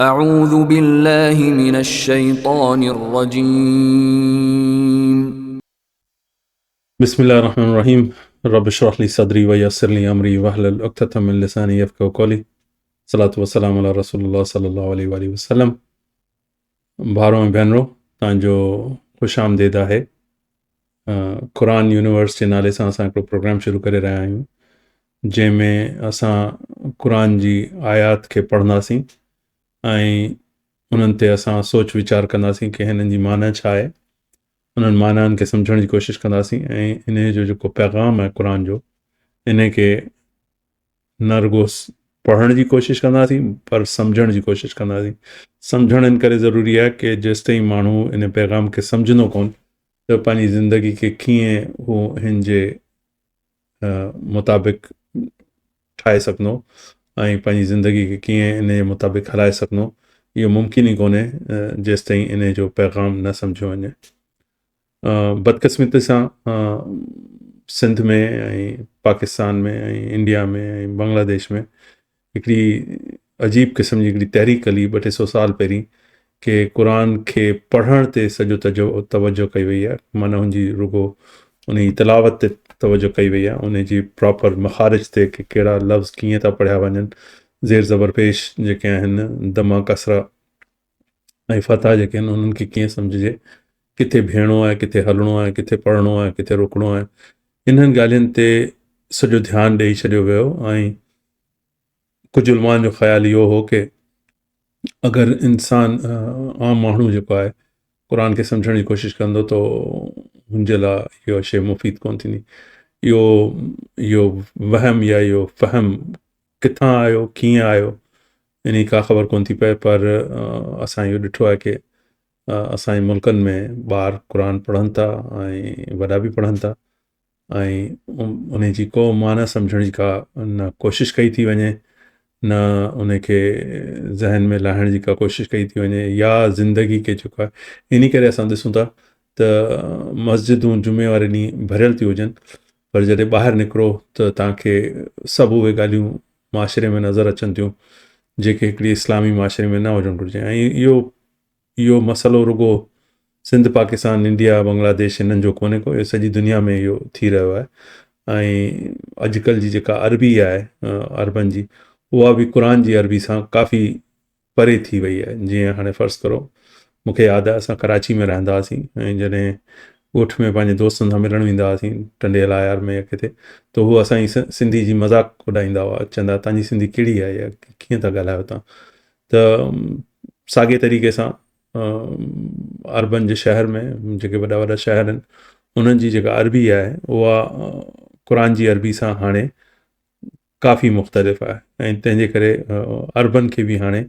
اعوذ بالله من الشيطان الرجيم. بسم الله الرحمن الرحيم. رب اشرح لي صدري ويسر لي امري واحلل عقدة من لساني يفقهوا قولي. صلاة والسلام علي رسول الله صلي الله عليه واله وسلم. ڀائرو ۽ ڀينرو، توهان جو خوش آمديد آهي. قرآن يونيورس جي نالي سان اسان هڪڙو پروگرام شروع ڪري رهيا آهيون، جنهن ۾ اسان قرآن جي آيات کي پڙهنداسين ۽ انهن تي اسان سوچ ويچار ڪنداسين ڪي هنن جي معنيٰ ڇا آهي، انهن معنائن کي سمجهڻ جي ڪوشش ڪنداسين ۽ انهي جو جيڪو پيغام آهي قرآن جو، انهي کي نه رڳو پڙهڻ جي ڪوشش ڪنداسين پر سمجهڻ جي ڪوشش ڪنداسين. سمجهڻ ان ڪري ضروري آهي ڪي جيستائين ماڻهو ان پيغام کي سمجهندو ڪون ته پنهنجي زندگي کي ڪيئن هو هن جي مطابق ٺاهي سگهندو ۽ پنهنجي زندگي کي ڪيئن ان جي مطابق هلائي سگهندو، اهو ممڪن ئي ڪونهي جيستائين ان جو پيغام نه سمجهيو وڃي. بدقسمتي سان سنڌ ۾ ۽ پاڪستان ۾ ۽ انڊيا ۾ ۽ بنگلاديش ۾ هڪڙي عجيب قسم جي هڪڙي تحريڪ هلي ٻه ٽي سو سال پهرين ڪي قرآن کي پڙهڻ تي سڄو توجه ڪئي وئي آهي، معنيٰ هن جي رڳو ان جي تلاوت تي توجه ڪئي وئي آهي، ان جي پراپر مخارج تي ڪي ڪهڙا لفظ ڪيئن ٿا پڙهيا وڃن، زير زبر پيش جيڪي آهن، دما ڪسرا ۽ فتح جيڪي آهن انهن کي ڪيئن سمجهجي، ڪٿي بيهڻو آهي، ڪٿي هلڻو آهي، ڪٿي پڙهڻو آهي، ڪٿي رڪڻو آهي، انهن ڳالهين تي سڄو ڌيان ڏيئي ڇڏيو ويو. ۽ ڪجهه علمائن جو خيال اهو هو ڪي اگر انسان عام ماڻهو جيڪو آهي قرآن کي سمجهڻ جي ڪوشش ڪندو ته هن جي لاء اها شيء مفيد ڪونه ٿيندي. اهو اهو وهم يا اهو فهم ڪٿان آيو، ڪيئن آيو، ان جي ڪا خبر ڪونه ٿي پئي، پر اسان اهو ڏٺو آهي ڪي اسان جي ملڪن ۾ ٻار قرآن پڙهن ٿا ۽ وڏا به پڙهن ٿا ۽ ان جي ڪو معنيٰ سمجهڻ جي ڪا نه ڪوشش ڪئي ٿي وڃي، نه ان کي ذهن ۾ لاهڻ جي ڪا ڪوشش ڪئي ٿي وڃي يا زندگي کي جيڪو آهي. ان ڪري اسان ڏسون ٿا ته مسجدون جمعي واري ڏينهن ڀريل ٿيون هجن، پر جڏهن ٻاهر نڪرو ته توهان کي سڀ اهي ڳالهيون معاشري ۾ نظر اچن ٿيون جيڪي هڪڙي اسلامي معاشري ۾ نه هجڻ گهرجي. ۽ اهو مسئلو رڳو سنڌ، پاڪستان، انڊيا، بنگلاديش هنن جو ڪونهي ڪو، اهو سڄي دنيا ۾ اهو ٿي رهيو آهي. ۽ اڄڪلهه جي جيڪا عربي آهي عربن جي، اها به قرآن جي عربي سان ڪافي پري ٿي وئي آهي. جيئن هاڻي فرض ڪرو مون کي ياد آهي اسان ڪراچي ۾ رهندا هئاسين ۽ جڏهن ڳوٺ ۾ پنهنجي دوستن سان ملڻ ويندا هئاسين ٽنڊي الايار ۾ يا ڪٿي، ته هو اسان جي سنڌي جي مذاق اڏائيندا هئا، چوندا هئا تنهنجي سنڌي ڪهڙي آهي يا ڪيئن ٿا ڳالهايو تان. ته ساڳي طريقي سان عربن جي شهر ۾ جيڪي وڏا وڏا شهر آهن انهن جي جيڪا عربي آهي اها قرآن جي عربي سان هاڻي ڪافي مختلف آهي ۽ تنهن جي ڪري عربن کي به هاڻي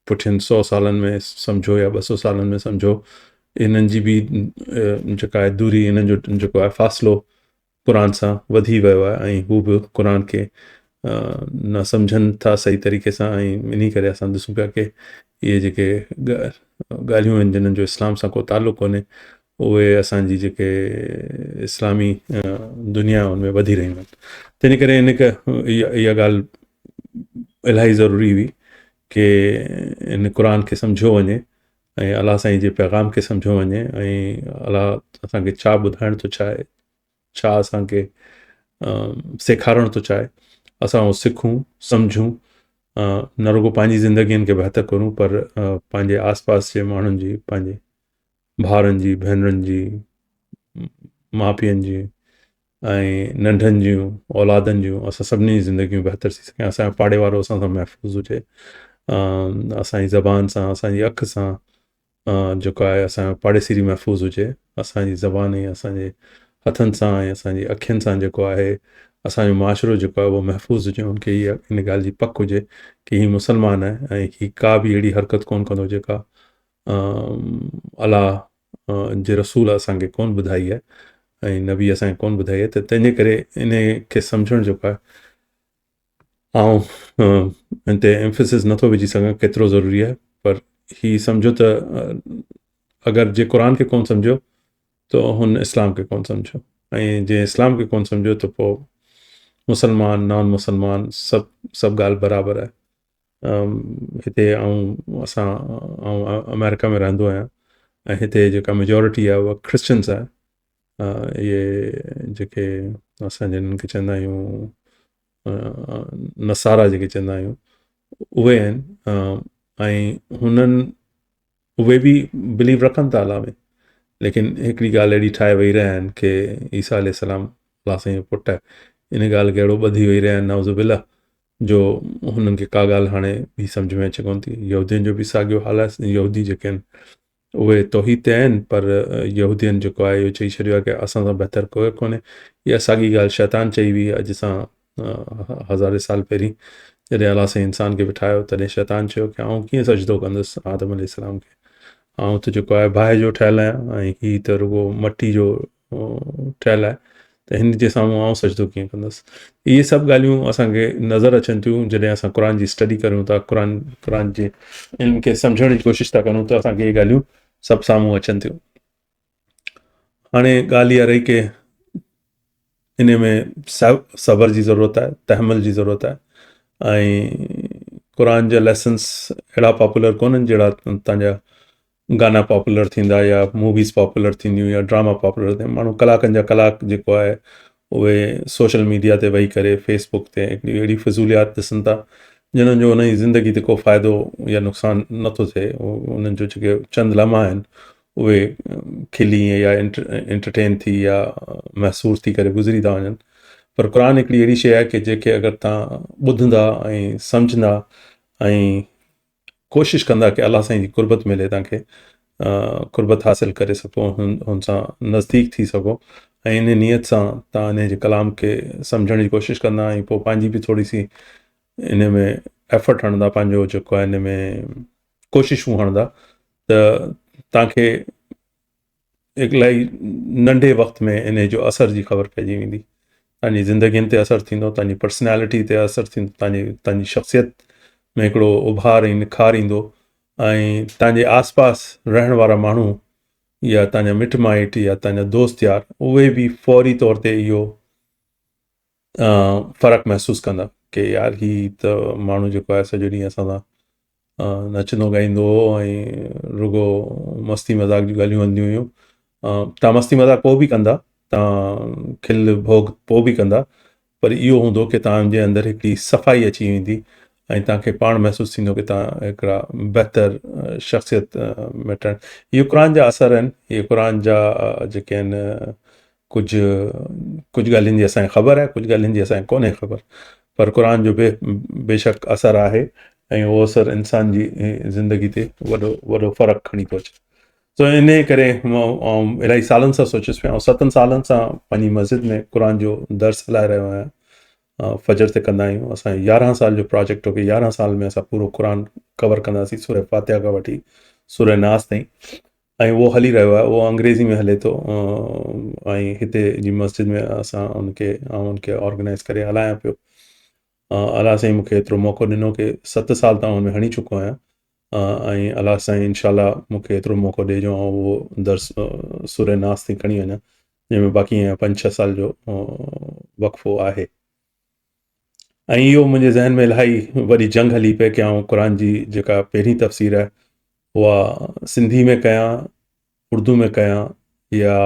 پٺين سو سالن ۾ سمجهو يا 200 سالن ۾ سمجهو انهن جي به جيڪا آهي دوري، انهن جو جيڪو آهي فاصلو قرآن سان وڌي ويو آهي ۽ هو به قرآن کي نه سمجهن ٿا صحيح طريقي سان. ۽ انهي ڪري اسان ڏسون پيا ڪي اهي جيڪي ڳالهيون آهن جنن جو اسلام سان ڪو تعلق ڪونهي، اهي اسان جي جيڪي اسلامي دنيا ان ۾ وڌي رهيون آهن. تنهن ڪري ان اها ڳالهه الاهي ضروري هئي ڪي ان قرآن کي سمجهيو وڃي ۽ الله سائين جي پيغام کي سمجهيو وڃي ۽ الله اسان کي ڇا ٻڌائڻ ٿو چاهي، ڇا اسان کي سيکارڻ ٿو چاهي، اسان اهو سکون، سمجهون، نه رڳو پنهنجي زندگين کي بهتر ڪرون پر پنهنجي آس پاس جي ماڻهن جي، پنهنجي ڀائرن جي، ڀينرن جي، ماء پيئن جي ۽ ننڍن جون اولادن جون، اسان سڀني جون زندگيون بهتر ٿي سگهن، اسان جو پاڙي وارو اسان سان محفوظ هجي، اسان جي زبان سان، اسان جي اک سان جيڪو آهي اسان جو پاڙيسري محفوظ هجي، اسان جي زبان ۽ اسان جي هٿن سان ۽ اسان جي اکين سان جيڪو آهي اسان جو معاشرو جيڪو آهي اهو محفوظ هجي، ان کي هي ان ڳالهه جي پڪ هجي ڪي هي مسلمان آهي ۽ هي ڪا به اهڙي حرڪت ڪونه ڪندو جيڪا الله جي رسول اسان کي ڪونه ٻڌائي آهي ۽ نبي اسان کي ڪونه ٻڌائي آهي. ته تنهن جي ڪري ان کي سمجهڻ جيڪو آهي آئون ان تي ايمفسس نٿو وجهي سگهان ڪيترو ضروري آهي، پر هي سمجهو ته اگر جي قرآن کي ڪونه سمجهيو ته هن اسلام کي ڪونه سمجهيو، ۽ جي اسلام کي ڪونه سمجهيو ته پوء مسلمان نان مسلمان سڀ ڳالهه برابر آهي. هتي آئون اسان آئون آمريڪا ۾ رهندو آهيان ۽ هتي جيڪا ميجورٽي آهي اها ڪرسچنس آهي. اهي جيڪي اسان جنهن کي چوندا آهيون نصارا جيڪي چوندا آهيون اهي آهن ۽ هنن اهي به بليو رکن ٿا الله ۾ ليڪن هڪڙي ڳالهه اهڙي ٺاهي ويهي رهيا آهن ڪي عيسيٰ عليه السلام الله سائين جو پٽ آهي ان ڳالهه کي اهڙو ٻڌي ويهي رهيا آهن نعوذ بالله جو هنن کي ڪا ڳالهه هاڻي به سمجهه ۾ اچي ڪونه ٿي. يهودين جو به ساڳيو حال آهي يهودي جيڪي آهن اهي توحيد تي آهن پر يهودين جيڪو آهي اهو چئي ڇڏيو آهي ڪي اسان سان بهتر ڪوئي ڪونهي. اها ساڳي ڳالهه شيطان چئي هئي اڄ سان هزارين سال پهرين جڏهن الله سائين انسان کي به ٺاهيو تڏهن شيطان چيو ڪي آئون ڪيئن سجدو ڪندس آدم عليه السلام کي، آئون ته جيڪو آهي باهه جو ٺهيل آهيان ۽ هي ته رڳو مٽي جو ٺهيل آهي ته هن جي سامهون آئون سجدو ڪيئن ڪندس. اهي سڀ ڳالهيون اسان کي نظر اچن ٿيون جڏهن اسان قرآن جي اسٽڊي ڪريون ٿا، قرآن جي علم کي سمجهڻ جي ڪوشش ٿا ڪريون ته اسان کي اهي ڳالهيون سڀ سامهون اچن ٿيون. هاڻي ڳالهه اها رهي ڪي ان ۾ صبر جي ضرورت آهي، تحمل جي ضرورت آهي ۽ قرآن جا ليسنس اهڙا پاپولر ڪونهن جهڙا تان جا گانا پاپولر ٿيندا يا موويز پاپولر ٿينديون يا ڊراما پاپولر ٿيندا. ماڻهو ڪلاڪن جا ڪلاڪ جيڪو آهي اهي سوشل ميڊيا تي ويهي ڪري فيس بڪ تي هڪڙي اهڙي فضوليات ڏسن ٿا جنھن جو انهن جي زندگي تي ڪو فائدو يا نقصان نٿو ٿئي. انهن جو جيڪي چند لمحا آهن اهي کلي يا انٽرٽين ٿي يا محسوس ٿي ڪري گذري ٿا وڃن. پر قرآن هڪڙي اهڙي شيء آهي ڪي جيڪي اگر توهان ٻڌندا ۽ سمجهندا ۽ ڪوشش ڪندا ڪي الله سائين جي قربت ملي توهان کي، قربت حاصل ڪري سگهو، هن سان نزديڪ ٿي سگهو ۽ ان نيت سان توهان ان جي ڪلام کي سمجهڻ جي ڪوشش ڪندا ۽ پوء پنهنجي به ٿوري سي ان ۾ ايفرٽ هڻندا، پنهنجو جيڪو آهي ان ۾ ڪوششون هڻندا ته توهان کي الاهي ننڍي وقت ۾ انهي جو اثر جي خبر پئجي ويندي. توهان جي زندگين تي اثر ٿيندو، توهان جي پرسنالٽي تي اثر ٿيندو، توهان جي شخصيت ۾ هڪڙو اڀار ۽ نکار ايندو ۽ توهان جي آس پاس رهڻ وارا ماڻهو يا توهان جا مٽ مائٽ يا توهان جا دوست يار اهي به فوري طور تي اهو فرق محسوس ڪندا ڪي يار هي ته ماڻهو جيڪو آهي سڄو ڏينهن اسان سان نچندو ڳائيندو هو ۽ رڳو مستي مذاق جون ڳالهيون هونديون هيون. تان مستي مذاق پوء به ڪندا، تان کل ڀوڳ پوء به ڪندا، پر اهو هوندو ڪي تان جي اندر هڪڙي صفائي اچي ويندي ۽ تان کي پاڻ محسوس ٿيندو ڪي تان هڪڙا بهتر شخصيت ۾ ٺهڻ. اهو قرآن جا اثر آهن، اهي قرآن جا جيڪي آهن ڪجهه ڪجهه ڳالهين جي اسان کي خبر آهي، ڪجهه ڳالهين جي اسان کي ڪونهي خبر، پر قرآن جو به بيشڪ اثر آهي ۽ اهو اثر انسان جي زندگي تي وڏو وڏو فرق کڻي ٿو اچي. سو انهيء ڪري آئون الاهي سالن سان سوچيس پيو، آئون ستن سالن سان پنهنجي مسجد ۾ قرآن جو درس هلائي رهيو آهيان. فجر تي ڪندا آهيون. اسان 11 سال جو پراجيڪٽ هو ڪي 11 سال ۾ اسان پورو قرآن ڪور ڪنداسين، سورة فاتحه کان وٺي سورة ناس تائين، ۽ اهو هلي رهيو آهي. اهو انگريزي ۾ هلي ٿو ۽ هتي جي مسجد ۾ اسان ان کي آئون ان کي آرگنائز ڪري هلايان پيو. الله سائين مون کي ايترو موقعو ڏنو ڪي 7 سال ته آئون ان ۾ هڻي چڪو آهيان ۽ الله سائين انشاء الله مون کي ايترو موقعو ڏي جو آئون اهو درس سورة ناس تائين کڻي وڃان، جنهن ۾ باقي اڃا 5-6 سال جو وقفو آهي. ۽ اهو منهنجي ذهن ۾ الاهي وڏي جنگ هلي پئي ڪي آئون قرآن جي جيڪا پهرين تفسير آهي اها سنڌي ۾ ڪيان، اردو ۾ ڪيان يا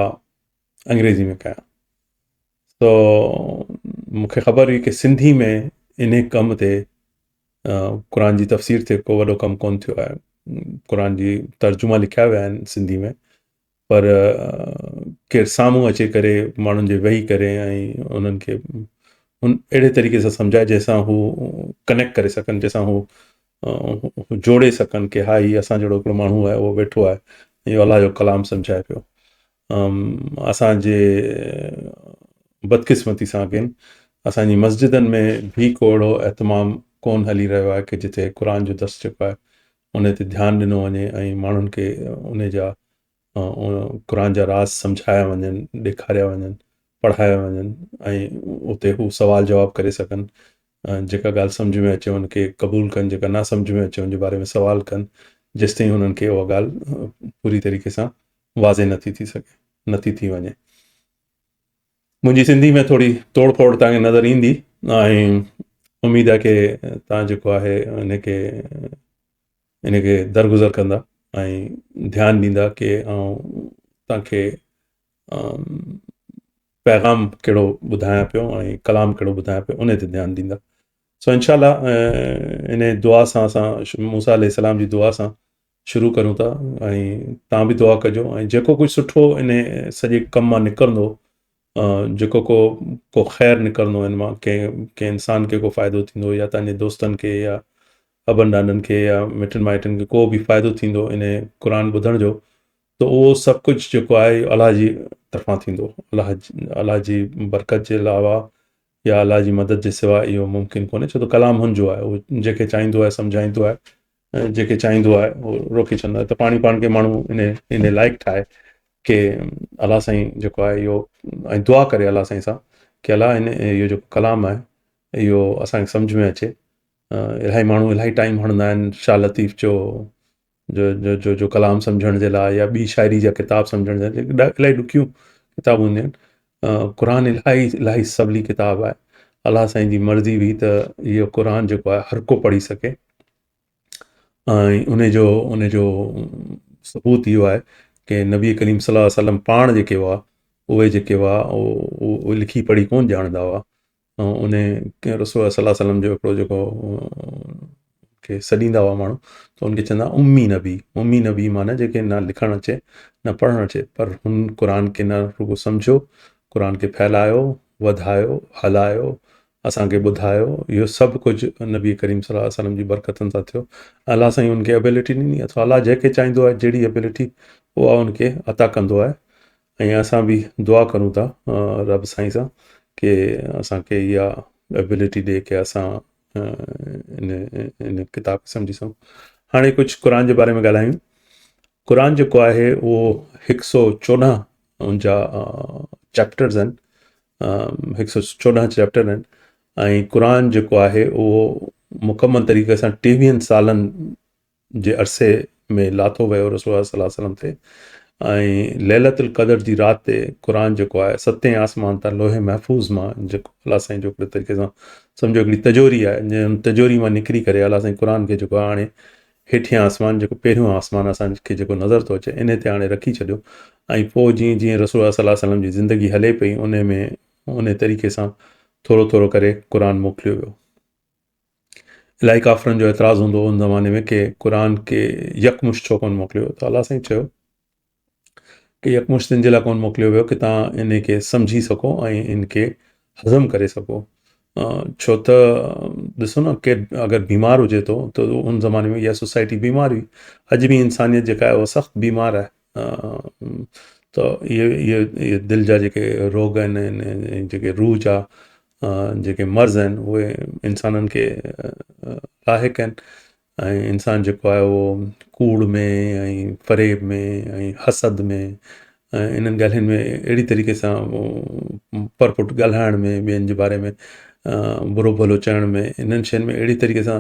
انگريزي ۾ ڪيان. تو مون کي خبر هئي ڪي سنڌي ۾ انهي ڪم تي قرآن جي تفسير تي ڪو وڏو ڪم ڪونه ٿيو آهي. قرآن جي ترجما لکيا ويا آهن سنڌي ۾ پر ڪير سامهون اچي ڪري ماڻهن جي ويهي ڪري ۽ انهن کي ان اهڙي طريقي سان سمجهائي جنهن سان هو ڪنيڪٽ ڪري سگهن، جنهن سان هو جوڙي سگهن ڪي ها هي اسان جهڙو هڪڙو ماڻهو آهي، اهو ويٺو آهي اهو الله جو ڪلام سمجهائي پيو. اسان جي بدقسمتي سان ڪن اسان جي مسجدن ۾ به ڪو اهڙو اهتمام ڪون هلي رهيو آهي ڪي جتي قرآن جو درس جيڪو آهي ان تي ڌيان ڏنو وڃي ۽ ماڻهن کي ان جا قرآن جا راز سمجهايا وڃن، ڏيکاريا وڃن، پڙهايا وڃن ۽ اتي هو سوال جواب ڪري سگهن، جيڪا ڳالهه سمجهه ۾ اچي ان کي قبول ڪن، جيڪا نه سمجهه ۾ اچي ان جي باري ۾ سوال ڪن، جيستائين هنن کي اها ڳالهه پوري طريقي سان واضح نٿي ٿي سگهي، نٿي ٿي وڃي. منهنجي سنڌي ۾ ٿوري توڙ ڦوڙ توهان کي نظر ايندي ۽ اميد آهي ڪي توهان جيڪو آهي ان کي ان کي درگذر ڪندا ۽ ڌيان ڏيندا ڪي آئون توهان کي پيغام ڪهڙو ٻڌايان پيو ۽ ڪلام ڪهڙو ٻڌايان پيو ان تي ڌيان ڏيندا. سو انشاء الله ان دعا سان اسان موسيٰ عليه السلام جي دعا سان شروع ڪريون ٿا ۽ توهان به دعا ڪجو ۽ جيڪو ڪجهه سٺو ان سڄي ڪم مان نڪرندو، جيڪو ڪو ڪو خير نڪرندو ان مان، ڪنهن ڪنهن انسان کي ڪو فائدو ٿيندو يا توهان جي دوستن کي يا ابن ڏاڏن کي يا مٽن مائٽن کي ڪو به فائدو ٿيندو ان قرآن ٻڌڻ جو، ته اهو سڀ ڪجهه جيڪو آهي الله جي طرفان ٿيندو. الله الله جي برڪت جي علاوه يا الله جي مدد جي سوا اهو ممڪن ڪونهي، ڇو ته ڪلام هن جو آهي، اهو جنهن کي چاهيندو آهي سمجهائيندو آهي ۽ جيڪي چاهيندو آهي اهو روڪي ڇڏندو آهي. ته پاڻي پاڻ کي ماڻهو ان ان لائق ٺاهي ڪي الله سائين جيڪو آهي اهو، ۽ دعا ڪري الله سائين سان ڪي الله ان اهو جيڪو ڪلام آهي اهو اسانکي سمجهه ۾ اچي. الاهي ماڻهو الاهي ٽائيم هڻندا آهن شاهه لطيف جو جو جو جو جو ڪلام سمجهڻ جي لاء يا ٻي شاعري جا ڪتاب سمجهڻ جي لاء، الاهي ڏکيون ڪتاب هونديون آهن. قرآن الاهي الاهي سولي ڪتاب آهي. الله سائين جي مرضي هئي ته اهو قرآن جيڪو آهي هر ڪو پڙهي سگهي، ۽ ان جو ان جو ثبوت اهو آهي ڪي نبي ڪريم صلي الله عليه وسلم پاڻ جيڪي هئا اهي جيڪي هئا اهي لکي پڙهي ڪونه ڄاڻندا هئا. ۽ ان رسول الله صلي الله عليه وسلم جو هڪڙو جيڪو کي سڏيندا هئا ماڻهو ته ان کي چوندا هئا امي نبي. امي نبي معنيٰ جيڪي نه لکڻ اچي نه پڙهڻ اچي، پر هن قرآن کي نه رڳو سمجهيو، قرآن کي ڦهلايو، وڌايو، هلايو، اسان کي ٻڌايو. اهو سڀ ڪجهه نبي ڪريم صلي الله عليه وسلم جي برڪتن سان ٿيو. الله سائين ان کي ابيلٽي ڏني اٿو. الله جنهن کي چاهيندو آهي جهڙي ابيلٽي اها ان کي عطا ڪندو آهي. ۽ اسان به دعا ڪرون ٿا رب سائين سان ڪي اسان کي اها ابيلٽي ڏي ڪي اسان ان ان ڪتاب کي سمجهي سگهون. هاڻي ڪجهه قرآن جي باري ۾ ڳالهايون. قرآن جيڪو آهي اهو هڪ سو چوڏهن ان جا چيپٽرز آهن، هڪ سو چوڏهن چيپٽر آهن، ۽ قرآن جيڪو آهي اهو مڪمل طريقي سان ٽيويهن سالن جي عرصي ۾ لاٿو ويو رسول الله صلي الله عليه وسلم تي، ۽ ليلة القدر جي رات تي قرآن جيڪو آهي ستين آسمان تان لوح محفوظ مان، جيڪو الله سائين جو هڪڙي طريقي سان سمجهو هڪڙي تجوري آهي، جنهن تجوري مان نڪري ڪري الله سائين قرآن کي جيڪو آهي آڻي هيٺين آسمان، جيڪو پهريون آسمان اسان کي جيڪو نظر ٿو اچي، انهي تي آڻي رکي ڇڏيو. ۽ پوء جيئن جيئن رسول الله صلي الله عليه وسلم جي زندگي هلي پئي انهي ۾ انهي طريقي سان ٿورو ٿورو ڪري قرآن موڪليو ويو. الاهي ڪافرن جو اعتراض هوندو هو ان زماني ۾ ڪي قرآن کي يڪمشت ڇو ڪونه موڪليو ويو، ته الله سائين چيو ڪي يڪمشت ان جي لاء ڪونه موڪليو ويو ڪي تان ان کي سمجهي سگهو ۽ ان کي هضم ڪري سگهو. ڇو ته ڏسو نه ڪي اگر بيمار هجي ٿو ته ان زماني ۾ اها سوسائٽي بيمار هئي، اڄ به انسانيت جيڪا آهي اها سخت بيمار آهي. ته اهي اهي اهي دل جا جيڪي روڳ آهن ۽ جيڪي روح جا جيڪي مرض آهن اهي انسانن کي لاحق آهن، ۽ انسان جيڪو آهي اهو ڪوڙ ۾ ۽ فريب ۾ ۽ حسد ۾ ۽ انهن ڳالهين ۾ اهڙي طريقي سان پرپٺ ڳالهائڻ ۾ ٻين جي باري ۾ برو ڀلو چئڻ ۾ انهن شين ۾ اهڙي طريقي سان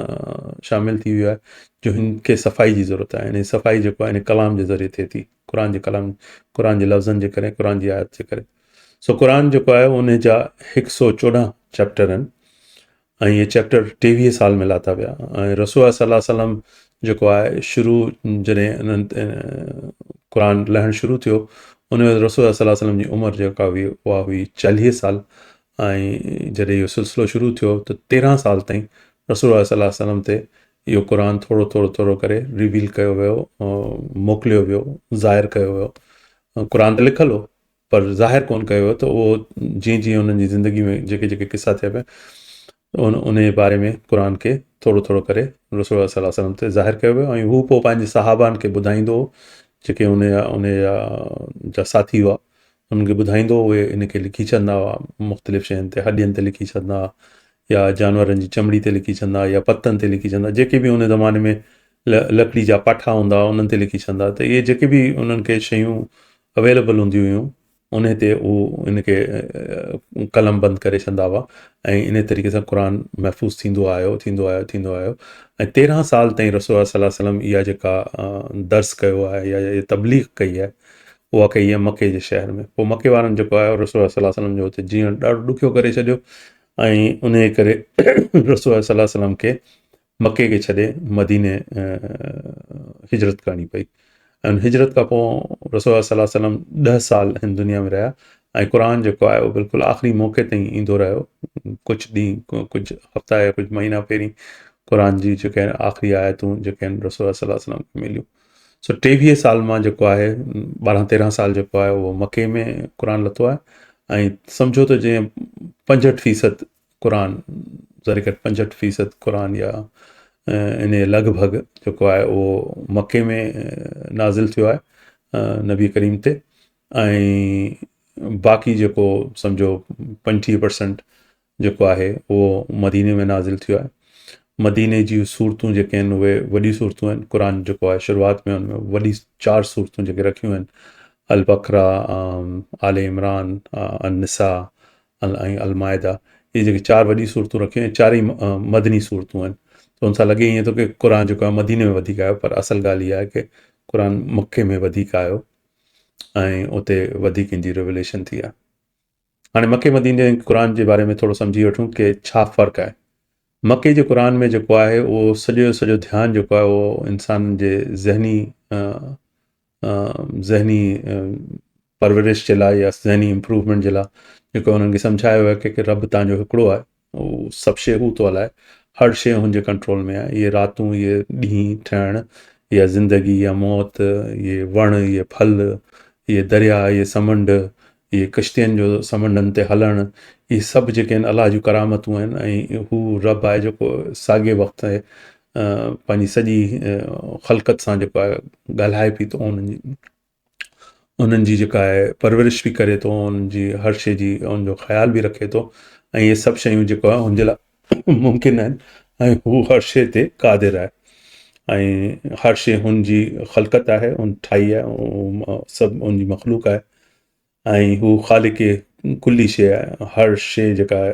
شامل ٿي ويو آهي جو هن کي صفائي جي ضرورت آهي. يعني صفائي جيڪو آهي ان ڪلام جي ذريعي ٿئي ٿي، قرآن جي ڪلام، قرآن جي لفظن جي ڪري، قرآن جي آيت جي ڪري. سو قرآن جيڪو آهي ان جا هڪ سو چوڏهن چيپٽر آهن ۽ اهي چيپٽر ٽيويهه سال ۾ لاٿا ويا. ۽ رسول الله صلي الله عليه وسلم جيڪو آهي شروع جڏهن انهن قرآن لهڻ شروع ٿيو ان وقت رسول الله صلي الله عليه وسلم جي عمر جيڪا هئي اها هئي چاليهه سال، ۽ جڏهن اهو سلسلو شروع ٿيو ته تيرهن سال تائين رسول الله صلي الله عليه وسلم تي اهو قرآن ٿورو ٿورو ٿورو ڪري ريويل ڪيو ويو، موڪليو ويو، ظاهر ڪيو ويو. قرآن ته لکيل هو پر ظاهر ڪونه ڪيو ويو، ته اهو جيئن جيئن انهن جي زندگي ۾ جيڪي جيڪي قصا ٿيا پيا ان جي باري ۾ قرآن کي ٿورو ٿورو ڪري رسول الله صلي الله عليه وسلم تي ظاهر ڪيو ويو، ۽ هو پوء پنهنجي صحابان کي ٻڌائيندو هو جيڪي ان جا ان جا جا ساٿي هئا انهن کي ٻڌائيندو هو، اهي ان کي لکي ڇڏندا هئا مختلف شين تي، هڏين تي لکي ڇڏندا هئا يا جانورن جي چمڙي تي لکي ڇڏندا هئا يا پتن تي لکي ڇڏندا، جيڪي به ان زماني ۾ لڪڙي جا پاٺا هوندا هئا انهن تي لکي ڇڏندا هئا. ته اهي جيڪي به انهن کي شيون اويليبل هونديون هيون انهي تي هو ان کي قلم بند ڪري ڇڏندا هئا، ۽ انهي طريقي سان قرآن محفوظ ٿيندو آيو، ٿيندو آيو، ٿيندو آيو. ۽ تيرهن سال تائين رسول الله صلي الله عليه وسلم اها جيڪا درس ڪيو آهي يا اها تبليغ ڪئي آهي اها ڪئي آهي مڪي جي شهر ۾. پوء مڪي وارن جيڪو آهي رسول الله صلي الله عليه وسلم جو اتي جيئڻ ڏاڍو ڏکيو ڪري ڇڏيو. ۽ انهيء ڪري رسول الله صلي الله عليه وسلم کي مڪي کي ڇڏي مديني هجرت ڪرڻي پئي ۽ هجرت کان پوء رسول الله صلي الله عليه وسلم ڏهه سال هن دنيا ۾ رهيا ۽ قرآن جيڪو آهي اهو بلڪل آخري موقعي تائين ايندو رهيو. ڪجهه ڏينهن ڪجهه هفتا يا ڪجهه مهينا پهرين قرآن جي جيڪي آهن آخري آيتون جيڪي آهن رسول الله صلي الله عليه وسلم کي مليون. سو 23 سال مان جيڪو آهي 12 13 سال جيڪو آهي اهو مڪي ۾ قرآن لٿو آهي ۽ سمجهو ته جيئن 65% قرآن ذري گهٽ 65% قرآن يا ان جي لڳ ڀڳ جيڪو آهي اهو مڪي ۾ نازل ٿيو آهي نبي ڪريم تي ۽ باقي جيڪو سمجهو 25% جيڪو آهي اهو مديني ۾ نازل ٿيو آهي. مديني جون سورتون جيڪي آهن اهي وڏيون سورتون آهن. قرآن جيڪو آهي شروعات ۾ ان ۾ وڏي چار سورتون جيڪي رکيون آهن البقره، آل عمران، النساء ۽ المائده اهي جيڪي چار وڏيون سورتون رکيون آهن چارئي مدني سورتون آهن ته ان سان لڳي ائين ٿو ڪي قرآن جيڪو آهي مديني ۾ وڌيڪ آيو پر اصل ڳالهه اها آهي ڪي قرآن مڪي ۾ وڌيڪ آيو ۽ اتي وڌيڪ ان جي ريوليشن ٿي آهي. هاڻي مڪي مديني جي قرآن جي باري ۾ ٿورو سمجهي وٺون ڪي ڇا فرق آهي. مڪي جي قرآن ۾ جيڪو آهي اهو سڄو جو سڄو ڌيان جيڪو آهي اهو انسان جي ذهني ذهني پرورش جي لاء يا ذهني امپروومينٽ جي لاء جيڪو انهن کي سمجهايو ويو آهي ڪي رب تان جو هڪڙو آهي اهو سڀ شيء هو ٿو هلائي، هر شيء هن جي ڪنٽرول ۾ آهي، اهي راتون، اهي ڏينهن ٺهڻ، اها زندگي، اها موت، اهي وڻ، اهي ڦل، اهي درياء، اهي سمنڊ، اهي ڪشتين جو سمنڊن تي هلڻ، اهي سڀ جيڪي آهن الله جون ڪرامتون آهن ۽ هو رب آهي جيڪو ساڳئي وقت پنهنجي سڄي خلقت سان جيڪو آهي ڳالهائي به ٿو انهن جي انهن جي جيڪا آهي پرورش به ڪري ٿو انهن جي هر شيء جي ان جو خيال به رکي ٿو ۽ اهي سڀ شيون جيڪو آهي ان جي لاء ممڪن آهن ۽ هو هر شيء تي قادر آهي ۽ هر شيء هن جي خلقت آهي ان ٺاهي آهي سڀ ان جي مخلوق آهي ۽ هو خالق ڪلي شيء آهي هر شيء جيڪا آهي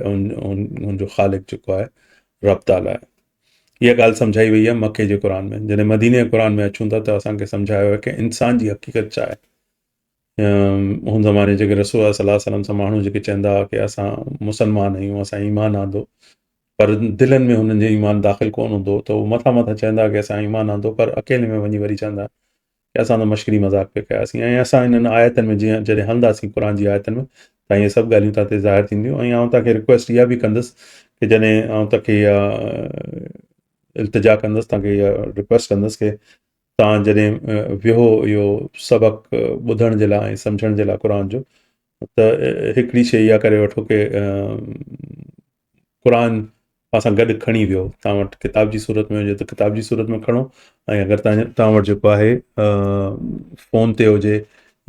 ان جو خالق جيڪو آهي رب تعاليٰ آهي اها ڳالهه سمجهائي وئي آهي مڪي جي قرآن ۾ جڏهن مديني جي قرآن ۾ اچون ٿا ته اسان کي سمجهايو ويو آهي ڪه انسان جي حقيقت ڇا آهي هن زماني جيڪي رسول الله صلي الله عليه وسلم سان ماڻهو جيڪي چوندا هئا ڪه اسان مسلمان آهيون اسان ايمان آندو پر دلن ۾ هنن جي ايمان داخل ڪونه هوندو ته هو مٿان مٿان چوندا ڪه اسان ايمان آندو پر اڪيلي ۾ وڃي وري چوندا ڪي اسان ته مشڪري مذاق پئي ڪياسين ۽ اسان انهن آيتن ۾ جيئن جڏهن هلنداسين قرآن جي آيتن ۾ ته اهي سڀ ڳالهيون توهان تي ظاهر ٿينديون ۽ آئون توهان کي رڪويسٽ اها به ڪندس ڪي جڏهن آئون توهان کي اها التجا ڪندس توهان کي اها رڪويسٽ ڪندس ڪي توهان جڏهن ويهو اهو سبق ٻڌڻ جي لاء ۽ سمجهڻ جي لاء قرآن جو ته هڪڙي شيء اها ڪري وٺو ڪي قرآن پاڻ سان گڏ کڻي ويو توهان وٽ ڪتاب جي صورت ۾ هجي ته ڪتاب جي صورت ۾ کڻو ۽ اگر توهان وٽ جيڪو آهي فون تي هجي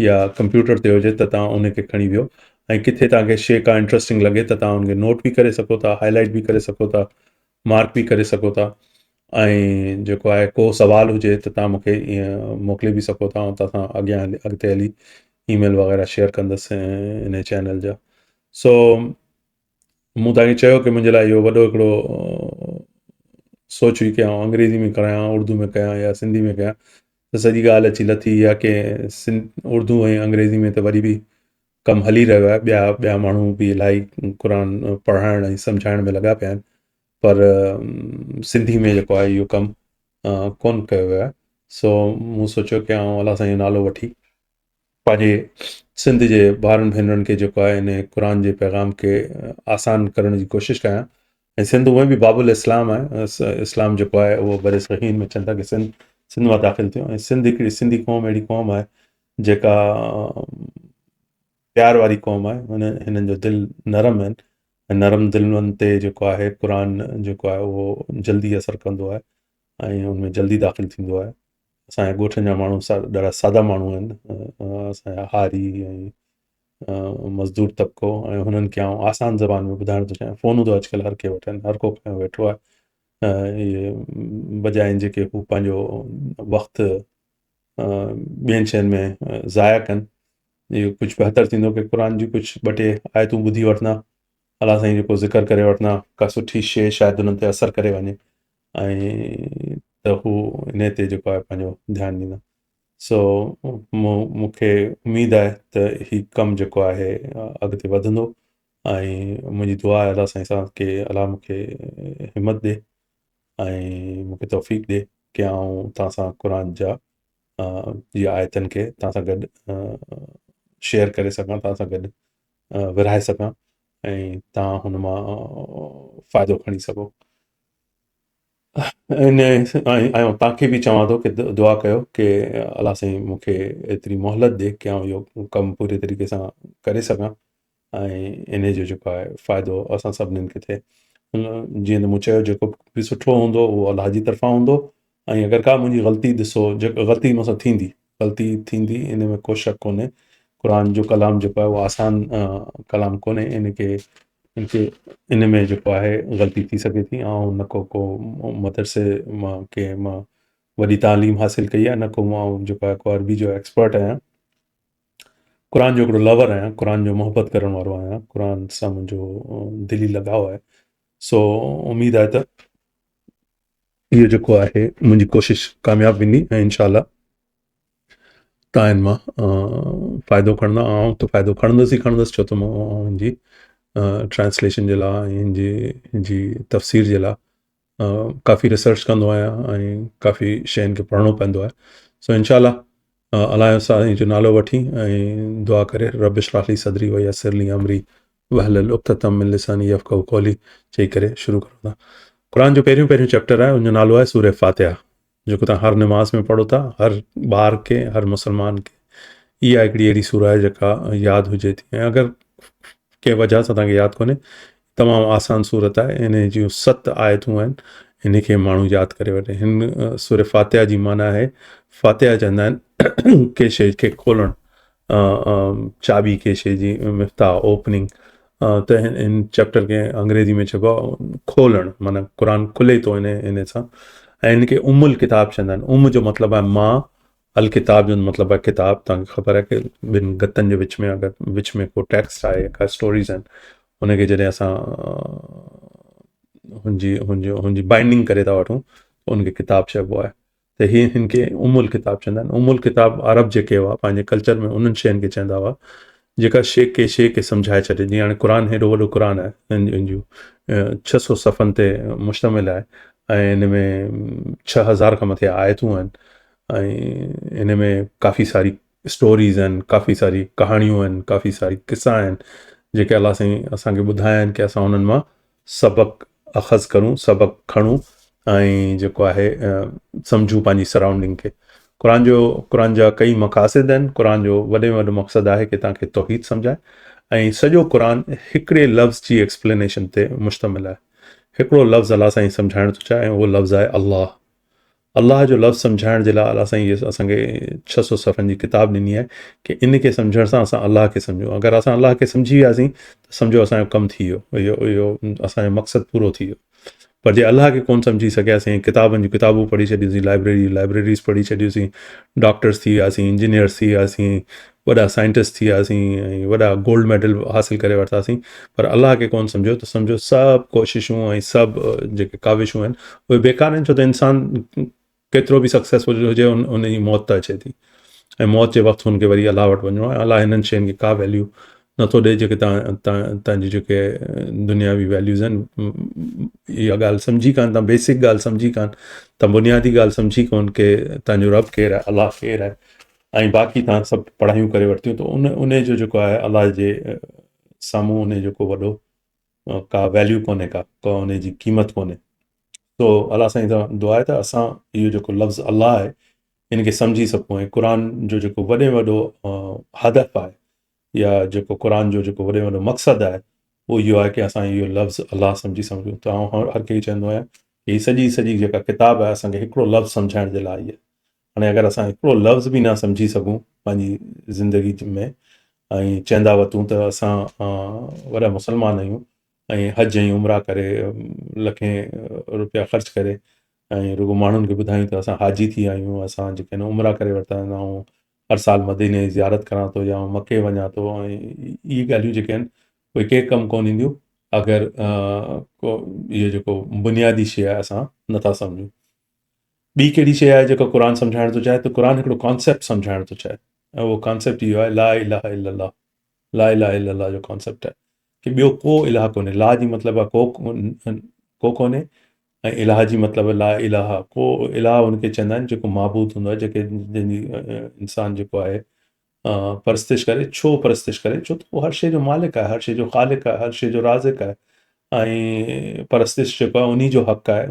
يا ڪمپيوٽر تي هجي ته توهان ان کي کڻي ويو ۽ ڪٿي توهان کي شيء ڪا انٽرسٽنگ لڳي ته توهان ان کي نوٽ به ڪري سگهو ٿا هاء لائٽ به ڪري سگهو ٿا مارڪ به ڪري سگهو ٿا ۽ جيڪو آهي ڪو سوال هجي ته توهان مون کي ائين موڪلي به سگهو ٿا ۽ توهان سان اڳيان اڳتي هلي اي ميل وغيره شيئر ڪندس ان چينل جا سو مون توهان کي چيو ڪه منهنجي لاء اهو وڏو هڪڙو سوچ هئي ڪه آئون انگريزي ۾ ڪرايان اردو ۾ ڪيان يا سنڌي ۾ ڪيان ته سڄي ڳالهه اچي لٿي اها ڪه اردو ۽ انگريزي ۾ ته وري به ڪم هلي رهيو آهي ٻيا ٻيا ماڻهو به الاهي قرآن پڙهائڻ ۽ سمجهائڻ ۾ لڳا پيا آهن پر سنڌي ۾ جيڪو آهي اهو ڪم ڪونه ڪيو ويو آهي سو مون سوچيو ڪه آئون الله سائين جو نالو وٺي پنهنجي سنڌ جي ڀائرن ڀينرن کي جيڪو آهي ان قرآن جي پيغام کي آسان ڪرڻ جي ڪوشش ڪيان ۽ سنڌ هونئن به باب الاسلام آهي اسلام جيڪو آهي اهو بر صغير ۾ چون ٿا ڪي سنڌ سنڌ مان داخل ٿيو ۽ سنڌ هڪڙي سنڌي قوم اهڙي قوم آهي جيڪا پيار واري قوم آهي هن هنن جو دل نرم آهن ۽ نرم دلن تي جيڪو آهي قرآن جيڪو آهي اهو جلدي اثر ڪندو آهي ۽ ان ۾ جلدي داخل ٿيندو آهي اسان جا ڳوٺن جا ماڻهو ڏاڍا سادا ماڻهو آهن اسان جا هاري ۽ مزدور طبقو ۽ هنن کي آئون آسان زبان ۾ ٻڌائڻ ٿو چاهيان فونون ته اڄڪلهه هر ڪنهن وٽ آهن هر ڪو کنيو ويٺو آهي اهي بجاء ان جي ڪي هو پنهنجو وقت ٻين شين ۾ ضايع ڪن اهو ڪجهه بهتر ٿيندو ڪي قرآن جون ڪجهه ٻه ٽي آيتون ٻڌي وٺندا الله سائين جو ڪو ذڪر ڪري وٺندا ڪا سٺي شيء شايد انهن تي اثر ڪري وڃي ۽ ته هو انهي تي جيڪو آهي پنهنجو ڌيان ڏيندا سو مون کي اميد آهي ته هي ڪم جيڪو آهي اڳتي وڌندو ۽ منهنجي دعا آهي الله سائين سان ڪي الله مون کي همت ڏي ۽ مون کي توفيق ڏي ڪي آئون توهان سان قرآن جا جي آيتن کي توهان سان گڏ شيئر ڪري سگهان، توهان سان گڏ ورهائي سگهان ۽ توهان هن مان فائدو کڻي سگهو. ان ۽ آئون توهان کي به چوان ٿو ڪي دعا ڪيو ڪي الله سائين مون کي ايتري مهلت ڏي ڪي آئون اهو ڪم پوري طريقي سان ڪري سگهان ۽ ان جو جيڪو آهي فائدو اسان سڀنين کي ٿئي. جيئن ته مون چيو جيڪو به سٺو هوندو اهو الله جي طرفان هوندو ۽ اگر ڪا منهنجي غلطي ڏسو جيڪا غلطي مون سان ٿيندي، غلطي ٿيندي ان ۾ ڪو شڪ ڪونهي. قرآن جو ڪلام جيڪو آهي اهو آسان ڪلام ڪونهي، ان کي ان کي ان ۾ جيڪو آهي غلطي ٿي سگهي ٿي. آئون نه ڪو ڪو مدرسي مان ڪنهن مان وڏي تعليم حاصل ڪئي آهي، نه ڪو آئون جيڪو آهي ڪو عربي جو ايڪسپرٽ آهيان. قرآن جو هڪڙو لور آهيان، قرآن جو محبت ڪرڻ وارو آهيان، قرآن سان منهنجو دلي لڳاء آهي. سو اميد آهي ته اهو جيڪو آهي منهنجي ڪوشش ڪامياب ويندي ۽ انشاء الله توهان ان مان فائدو کڻندا. آئون ته فائدو کڻندس ئي کڻندس، ڇو ته مان هن جي ٽرانسليشن جي لاء ۽ هن جي هن جي تفسير جي لاء ڪافي ريسرچ ڪندو آهيان ۽ ڪافي شين کي پڙهڻو پوندو آهي. سو انشاء الله الله سائين جو نالو وٺي ۽ دعا ڪري رب اشرح لي صدري ويسر لي امري واحلل عقدة من لساني يفقهوا قولي چئي ڪري شروع ڪرون ٿا. قرآن جو پهريون پهريون چيپٽر آهي ان جو نالو آهي سوره فاتحه، جيڪو توهان هر نماز ۾ پڙهو ٿا. هر ٻار کي، هر مسلمان کي اها هڪڙي اهڙي سوره آهي جيڪا ياد هجي ٿي، ۽ اگر ڪنهن وجهه سان توهان کي ياد ڪونهي، تمام آسان سورت آهي. ان جون 7 آيتون آهن، ان کي ماڻهو ياد ڪري وٺي. هن سوره فاتحه جي معنيٰ آهي، فاتحه چوندا آهن ڪنهن شيء کي کولڻ، چاٻي ڪنهن شيء جي، مفتاح، اوپننگ. ته هن چيپٽر کي انگريزي ۾ چئبو آهي کولڻ، معنيٰ قرآن کلي ٿو ان سان. ۽ هن کي ام الڪتاب چوندا آهن. ام جو مطلب آهي ماء، الڪتاب جو مطلب آهي ڪتاب. توهان کي خبر آهي ڪي ٻن گتن جي وچ ۾ اگر وچ ۾ ڪو ٽيڪسٽ آهي يا ڪا اسٽوريز آهن، ان کي جڏهن اسان هن جي بائنڊنگ ڪري ٿا وٺون ته ان کي ڪتاب چئبو آهي. ته هي هن کي ام الڪتاب چوندا آهن. ام الڪتاب عرب جيڪي هئا پنهنجي ڪلچر ۾ انهن شين کي چوندا هئا جيڪا شي ڪي شي کي سمجهائي ڇڏي. جيئن هاڻي قرآن هيڏو وڏو قرآن آهي، هن جون 600 صفحن تي مشتمل آهي ۽ هن ۾ 6000 کان مٿي آيتون آهن ۽ هن ۾ ڪافي ساري اسٽوريز آهن، ڪافي ساري ڪهاڻيون آهن، ڪافي ساري قصا آهن جيڪي الله سائين اسان کي ٻڌايا آهن ڪي اسان انهن مان سبق اخذ ڪرون، سبق کڻون ۽ جيڪو آهي سمجهون پنهنجي سرائونڊنگ کي. قرآن جا ڪئي مقاصد آهن. قرآن جو وڏي ۾ وڏو مقصد آهي ڪي توهان کي توحيد سمجهائي ۽ سڄو قرآن هڪڙي لفظ جي ايڪسپلينيشن تي مشتمل آهي. هڪڙو لفظ الله سائين سمجهائڻ ٿو چاهي ۽ اهو لفظ آهي الله. الله جو لفظ سمجهائڻ جي لاء الله سائين اهي اسان کي 600 صفحن جي ڪتاب ڏني آهي ڪي ان کي سمجهڻ سان اسان الله کي سمجهون. اگر اسان الله کي سمجهي وياسين ته سمجهو اسان جو ڪم ٿي ويو، اهو اسان جو مقصد پورو ٿي ويو. پر جي الله کي ڪونه سمجهي سگهياسين، ڪتابن جون ڪتابون پڙهي ڇڏيونسين، لائبريري جون لائبريريز پڙهي ڇڏيونسين، ڊاڪٽرس ٿي وياسين، انجنيئرس ٿي وياسين، وڏا سائنٽسٽ ٿي وياسين ۽ وڏا گولڊ ميڊل حاصل ڪري ورتاسين، پر الله کي ڪونه سمجهيو ته سمجهو سڀ ڪوششون ۽ سڀ جيڪي ڪاوشون آهن اهي بيڪار آهن. ڇو ته انسان ڪيترو به سڪسيسفل هجي ان جي موت ته اچي ٿي ۽ موت جي وقت هن کي وري الله وٽ وڃڻو آهي. الله هنن شين کي ڪا ويليو نٿو ڏئي جيڪي تان جي جيڪي دنياوي ويليوز آهن. اها ڳالهه سمجهي ڪانه، تان بيسڪ ڳالهه سمجهي ڪانه، تان بنيادي ڳالهه سمجهي ڪونه ڪي تان جو رب ڪير آهي، الله ڪير آهي، ۽ باقي تان سڀ پڙهايون ڪري ورتيون ته ان جو جيڪو آهي الله جي سامهون ان جو ڪو وڏو ڪا ويليو ڪونهي، ڪا ان جي قيمت ڪونهي. تو الله سائين سان دعا آهي ته اسان اهو جيڪو لفظ الله آهي ان کي سمجهي سگهون ۽ قرآن جو جيڪو وڏي ۾ وڏو هدف آهي يا جيڪو قرآن جو جيڪو وڏي ۾ وڏو مقصد آهي اهو اهو آهي ڪي اسان اهو لفظ الله سمجهي سگهون. ته آئون هر ڪنهن کي چوندو آهيان هي سڄي جيڪا ڪتاب آهي اسان کي هڪڙو لفظ سمجهائڻ جي لاء آئي آهي. هاڻي اگر اسان هڪڙو لفظ به نه سمجهي سگهون پنهنجي زندگي ۾ ۽ چوندا وتون ته اسان وڏا مسلمان آهيون ۽ حج ۽ عمرا ڪري لکين روپيا خرچ ڪري ۽ رڳو ماڻهن کي ٻڌايون ته اسان حاجي ٿي ويا آهيون، اسان جيڪي آهن عمرا ڪري ورتا آهن، آئون هر سال مديني جي زيارت ڪران ٿو يا آئون مڪي وڃان ٿو، ۽ اهي ڳالهيون جيڪي آهن اهي ڪنهن ڪم ڪونه اينديون اگر ڪو اهو جيڪو بنيادي شيء آهي اسان نٿا سمجهون. ٻي ڪهڙي شيء آهي جيڪا قرآن سمجهائڻ ٿو چاهي ته قرآن هڪڙو ڪانسيپٽ سمجهائڻ ٿو چاهي ۽ اهو ڪانسيپٽ اهو آهي لا اله الا الله. لا اله الا الله جو ڪانسيپٽ آهي. ڪي ٻيو ڪو الٰه ڪونهي. لا جي مطلب آهي ڪو ڪو ڪونهي ۽ الٰه جي مطلب لا الٰه ڪو الٰه ان کي چوندا آهن جيڪو معبود هوندو آهي جيڪي جنهن جي انسان جيڪو آهي پرستش ڪري. ڇو پرستش ڪري؟ ڇو ته هو هر شيء جو مالڪ آهي، هر شيء جو خالق آهي، هر شيء جو رازق آهي ۽ پرستش جيڪو آهي انهي جو حق آهي،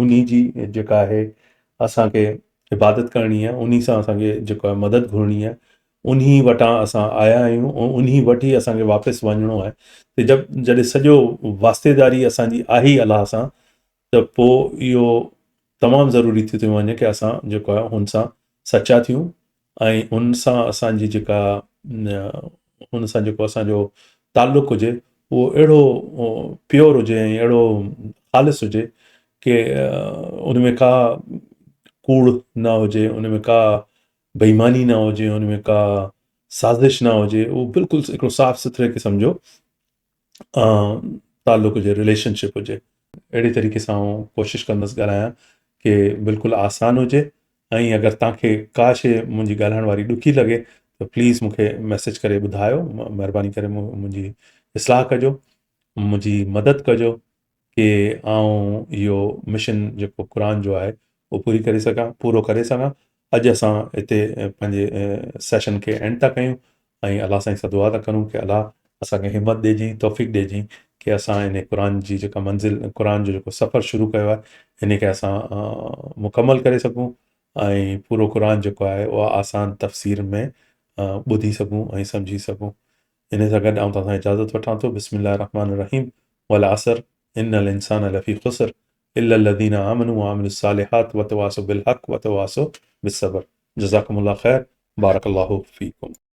انهي جي جيڪا آهي اسان کي عبادت ڪرڻي آهي، انهي سان اسان کي جيڪو آهي مدد گهرڻي آهي، انهي وٽان اسان آيا آهيون ۽ انهي وٽ ئي اسان کي واپس وڃڻو آهي. ته جب جڏهن سڄو واسطيداري اسان جي آهي ئي الله سان ته پوء اهو تمام ضروري ٿي ٿو وڃي ڪي اسان جيڪو آهي هن سان سچا ٿيون ۽ ان سان اسان جي جيڪا ان سان جيڪو اسان جو تعلق هجي اهو اهڙو پيور هجي ۽ اهڙو خالص هجي ڪي ان ۾ ڪا ڪوڙ نه هجي، ان ۾ ڪا بيماني نه هجي، ان ۾ ڪا سازش نه هجي، اهو بلڪل هڪڙو صاف سٿري قسم جو تعلق هجي، رليشن شپ هجي. اهڙي طريقي سان آئون ڪوشش ڪندس ڳالهايان ڪي بلڪل آسان هجي ۽ اگر توهان کي ڪا شي منهنجي ڳالهائڻ واري ڏکي لڳي ته پليز مون کي ميسيج ڪري ٻڌايو، مهرباني ڪري منهنجي اصلاح ڪجو، منهنجي مدد ڪجو ڪي آئون اهو مشن جيڪو قرآن جو آهي اهو پوري ڪري سگهان، پورو ڪري سگهان. اڄ اسان هتي پنهنجي سيشن کي اينڊ ٿا ڪيون ۽ الله سائين سان دعا ٿا ڪرون ڪي الله اسان کي همت ڏيجي، توفيق ڏيجي ڪي اسان ان قرآن جي جيڪا منزل، قرآن جو جيڪو سفر شروع ڪيو آهي ان کي اسان مڪمل ڪري سگهون ۽ پورو قرآن جيڪو آهي اها آسان تفسير ۾ ٻڌي سگهون ۽ سمجهي سگهون. ان سان گڏ آئون توهان سان اجازت وٺان ٿو. بسم الله الرحمن الرحيم والعصر ان الانسان لفي خسر الا الذين آمنوا وعملوا الصالحات وتواصوا بالحق وتواصوا بالصبر. جزاڪم الله خير. بارڪ الله فيڪم.